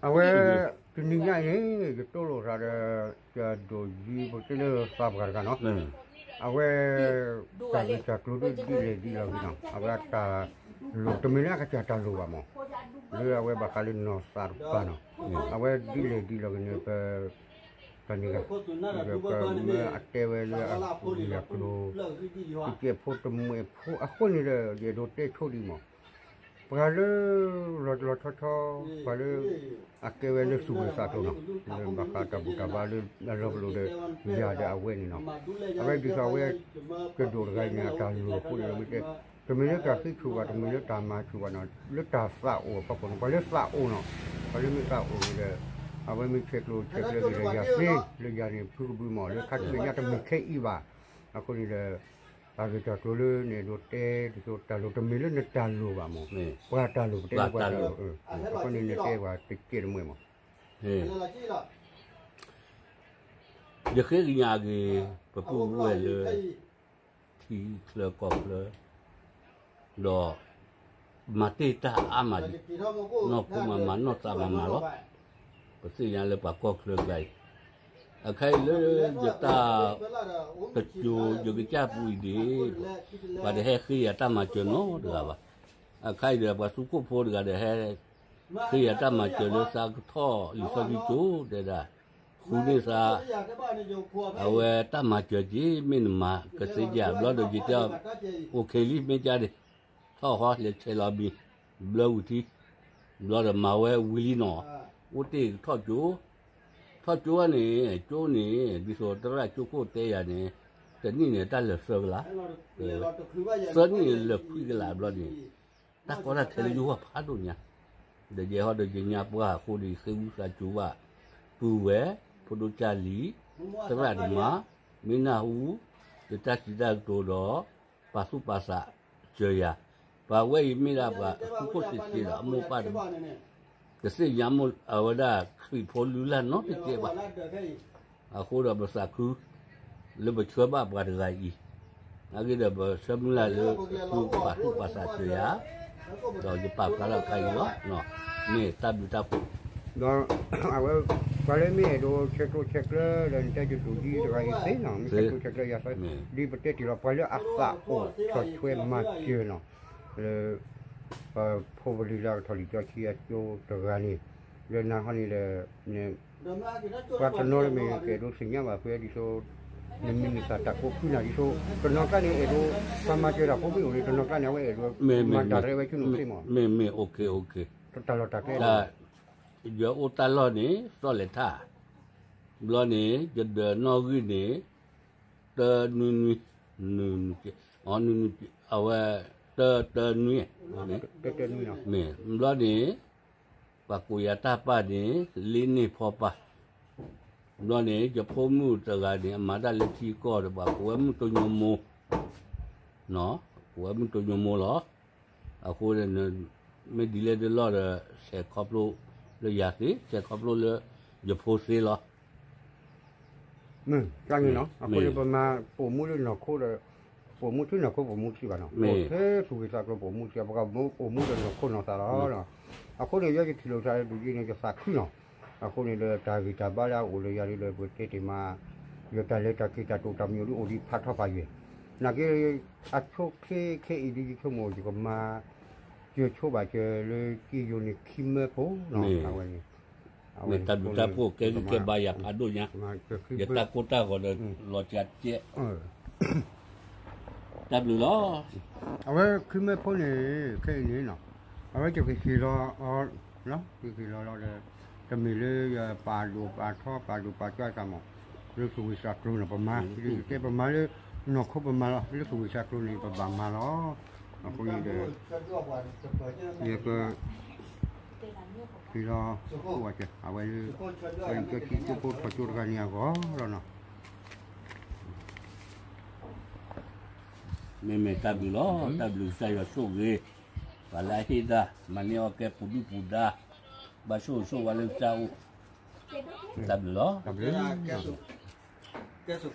အဝဲ တနံၤညါအံၤန့ၣ် ယတိၢ်လိာ်သးဒီး ကဒိးယံၤပတဲလၢသးပှၢ်တဂၤနီၤ, အဝဲ တၢ်ဂ့ၢ်တၢ်ကျိၤဒ်လဲၣ်ဒ်လဲၣ်ဂ့ၤနီၤ အဝဲအတၢ်လိၣ် တမ့ၢ်လၢအကစၢ်တၢ်လိၣ်ဘၣ်မး, လၢအဝဲဘၣ်ဃးလၢနီၢ်သးတပၤနီၤ, အဝဲဒ်လဲၣ်ဒ်လဲၣ်ဂ့ၤန့ၣ် ပ တၢ်န့ၣ်ဂ့ၤ ပမ့ၢ်အတဲဝဲလၢအဂ့ၢ်အကျိၤ တကဲးဖိတမှဲးဖိအဃိန့ၣ်ဒီး ယအဲၣ်ဒိးတဲဆိဒံးမး, ပှၤလၢ လီၤလီၤဆီဆီ ပှၤလၢ အကဲဝဲလၢသူၣ်ဂ့ၤသးကျိၤနီၤ, လၢဘၣ်ဃးတၢ်ဘူၣ်တၢ်ဘါလၢအလီၤပလိာ်ဒီး ယၤဒီးအဝဲန့ၣ်နီၤ, အဝဲဒ်သိးအဝဲ ကဒိးတဂၤအံၤန့ၣ် အတၢ်လိၣ်အဃိန့ၣ် မ့ၢ်တဲ တမ့ၢ်လၢတၢ်ဃ့ဆူၣ်ဘၣ် တမ့ၢ်လၢတၢ်မၤဆူၣ်ဘၣ်နီၤ လၢတၢ်သးအိၣ်အဖီခိၣ်န့ၣ် ပှၤလၢသးအိၣ်နီၤ, ပှၤလၢမ့ၢ်သးအိၣ်န့ၣ်ဒီး အဝဲမ့ၢ်ဆဲးကျိးဆဲးကျၢက့ၤဒီးယၤသ့ လၢယၤန့ၣ် ဖုကဘုးမး လၢခါဆူမဲာ်ညါတမ့ၢ်ခဲအံၤဘၣ်, အဃိန့ၣ်ဒီး တၢ်ဂ့ၢ်တၢ်ကျိၤလၢနအဲၣ်ဒိးတဲ ဒ်သိးတၢ်လိၣ်တမ့ၢ်လၢနတၢ်လိၣ်ဘၣ်မး, ပှၤတၢ်လိၣ်ပတဲလၢပှၤတၢ်လိၣ်, အဃိန့ၣ်နတဲပှၤတကဲးတမှဲးမး ယဃ့ကညးက့ၤ ပပုၢ်ဝဲၢ်လၢ ထံချၢကီၢ်ချၢ ဒီး မၤတ့ၢ်တၢ်အါမးဒံး, နီၢ်ခိမၤမၤ နီၢ်သးမၤမၤလီၤ. ပသ့ၣ်ညါလၢပှၤကီၢ်ချၢကျါအံၤ, အခါအံၤလၢယတၢ် တစိၤယကစၢ်ပူၤအံၤဒံး, ပှၤတဟဲဃ့ယၤတၢ်မၤစၢၤနီတဂၤဘၣ်. အခါအံၤဒီး ပှၤသူခိၣ်ဖိတဂၤဒီးဟဲ ဃ့ယၤတၢ်မၤစၢၤလၢသးကထီၣ်လံာ်စီဆှံကၠိ တဲဒၣ်, ဃုန့ၢ်သး အဝဲတၢ်မၤစၢၤက့ၤ မ့ၢ်နမၤကသ့ဧါ, ဘျီဒီးယတဲ အိၣ်ခ့လံ မ့ၢ်ကါဒံး, ထီၣ်ဃီလဲၤဆဲးလီၤမံၤ ဘျၢဝံၤထံ, ဘျီဒီးမၤဝဲဝံၤလံနီၤ, အိၣ်တ့ၢ်ကထီၣ်ကၠိ, ထီၣ်ကၠိန့ၣ် ကၠိန့ၣ် ဒ်သိးသရၣ်ကၠိခိၣ်တဲယၤန့ၣ် တနံၣ်န့ၣ်တၢ်လၢာ်သၢကလး, သၢနံၣ်န့ၣ်လၢာ်ခွံကလးဘျီန့ၣ် တၢ်ကီတၢ်ခဲလၢယိၤဝဲဖးဒိၣ်ညါ, ဒီးယဲဟီဒီးယညါပှၢ်အဃိဒီး ယဃ့ဝံသးစူၤဘၣ် ပုၢ်ဝဲၢ် ဖိဒိၣ်ကၢ်လံၤ သရၣ်ဒိၣ်မး မ့ၢ်နၢ်ဟူ ယတၢ်စံးတၢ်ကတိၤဒီး ပာ်သူၣ်ပာ်သးစၢၤယၤ, ပှၤဝဲအံၤမ့ၢ်ဒၣ်ပှၤသူခိၣ်စံးစ့ဒီး အမိၢ်ပၢ်တ ကသ့ၣ်ညါမိၢ်အဝဲဒၣ်ခရံာ်ဖိလုၢ်လၢ်နီတကဲးဘၣ်. အဃိဒီးပသးခု လၢပဆှၢဘၣ်ပှၤတဂၤအံၤ, အဂ့ၢ်ဒီးပဆၢမုၢ်လၢ်လၢ သုကပာ်သူၣ်ပာ်သးစၢၤယၤ, ဒီးယပာ်ဖျါထီၣ်ခါအံၤလီၤ. မ့ၢ်တၢ်ဘျုးတၢ်ဖှိၣ် ဒီးအဝဲ ပှၤလၢမ့ၢ်အဲၣ်ဒိးဆဲးကျိးဆဲးကျၢဒီး နတဲကတိၤဒ်တဂၤအံၤသ့နီၤ, မ့ၢ်ဆဲးကျိးဆဲးကျၢယၤသ့, ဒ်ပတဲတ့ၢ်လီၤပှၤလၢအသးအိၣ်ဆီၣ်ထွဲမၤစၢၤနီၤ, လၢ ပဖိပလံၤလၢအကထီၣ်လံာ်စီဆှံအကၠိတဂၤန့ၣ်, လၢနၤဟီန့ၣ်ဒီး ပှၤတနီၤလၢမ့ၢ်ကအဲၣ်ဒိးသ့ၣ်ညါဘၣ်ဖဲဒ်သိး နမံၤနသၣ်တၢ်ကိးဖုနၤဒ်သိး တနီၤကျါန့ၣ်အဲၣ်ဒိး ပှၤမၤစၢၤတၢ်ဖိမ့ၢ်အိၣ်န့ၣ် တနီၤကျါန့ၣ် အဝဲအဲၣ်ဒိး မၤတၢ်ရဲဝဲဆိနအိၣ်သ့မး, မ့ၢ်မ့ၢ် တၢ်လီၢ်တၢ်ကျဲ ယအိၣ်တၢ်လီၢ်န့ၣ် သီၣ်လဲၤထၣ်, ဘျီန့ၣ် ယဒၢးနီၣ်ဂံၢ်န့ၣ် တၢနွံနွံ, နွံနွံ, အဝဲ တၢတၢနွံ, မ့ၢ်ဘျီန့ၣ် ပှၤကိးယၤတၢ်ပၢ်န့ၣ် လ့န့ၢ်ဖီပၢ်, ဘျီန့ၣ် ယဖိမုၣ်တဂၤန့ၣ် အမၤတၢ်လၢထံကီၢ်ဒီး ပှၤကိးဝဲမုၣ်တိညိမိၢ်, ကိးဝဲမုၣ်တိညိမိၢ်လီၤ. အဃိန့ၣ် မ့ၢ်ဒ်လဲၣ်ဒ်လဲၣ်ဒီး ဆဲးခီဖျိလၢယၤသ့, ဆဲးခီဖျိလၢယဖိသ့လီၤ. မ့ၢ်န့ၣ်လီၤ. အဃိန့ၣ် ပမၤပိာ်မူလၢနီၢ်ခိဒီး ပိာ်မူထံနီၢ်ခိပိာ်မူထံဘၣ်နီၤ, အိၣ်ထဲသူၣ်ဂ့ၤသးကျိၤပိာ်မူထံ ပကပိာ်မူဒီးနီၢ်ခိနီၢ်သးလီၤ. အဃိန့ၣ် ယဲယထံၣ်လိာ်သးဒ်အံၤန့ၣ် ယသးခုနီၤ. အဃိန့ၣ်ဒီး တၢ်ဂံၢ်တၢ်ဘါလၢအအိၣ်လၢယၤဒီး ပတဲတ့ၢ်မး ယတၢ်လဲၤတၢ်က့ၤတၢ်တိာ်တၢ်မံၤဒ်အိၣ်ဒံးဖးထီဖးယွဲၢ်, နာ်က့ အဆိခဲခဲအံၤဒ်ယဆိကမိၣ် ယကမၤ စၢၤဆိဘၣ်စၢၤလၢက့ယိၤန့ၣ်ခံမၢဖိနီၤ, အဝဲန့ၣ် မ့ၢ်တၢ်ဘျုးတၢ်ဖှိၣ်ကဲဂံၢ်ကဲဘါယၤဖးဒိၣ်ညါ, ယတၢ်ကိၢ်တၢ်ဂီၤဒီးလီၤစှၤကဲး, တၢ်ဘျုးလီၤ. အဝဲခံမၢဖိန့ၣ် ခဲအံၤန့ၣ်နီၤ, အဝဲယကဟ့ၣ်လီၤအီၤ, ယကဟ့ၣ်လီၤလီၤဒီး တမ့ၢ်လၢယပာ်ဒိၣ်ပာ်ထီ ပာ်ဒိၣ်ပာ်ကၠီအသးမး, လၢသူၣ်ဂ့ၤသးကျိၤန့ၣ် ပမၤ, ယတဲပမၤလၢ နီၢ်ခိပမၤလီၤ, လၢသူၣ်ဂ့ၤသးကျိၤန့ၣ် ပဘၣ်မၤလီၤ. အဃိန့ၣ်ဒီး ယက ဟ့ၣ်လီၤ အဝဲလၢ ပှၤလံာ်စီဆှံကၠိဖိထီၣ်ကၠိတဂၤန့ၣ်အဂီၢ်လီၤနီၤ. မ့မ့ၢ်တၢ်ဘျုးလီၤ, တၢ်ဘျုးကစၢ်ယွၤဆိၣ်ဂ့ၤ, ပှၤလၢအဟ့ၣ်တၢ် မၤန့ၢ်အီၣ်ကဲပူၤဒုၣ်ပူၤဒါ, ဘၣ်ဆိၣ်ဂ့ၤဆိၣ်ဝါလၢကစၢ်အိၣ်, တၢ်ဘျုးလီၤ. တၢ်ဘျုး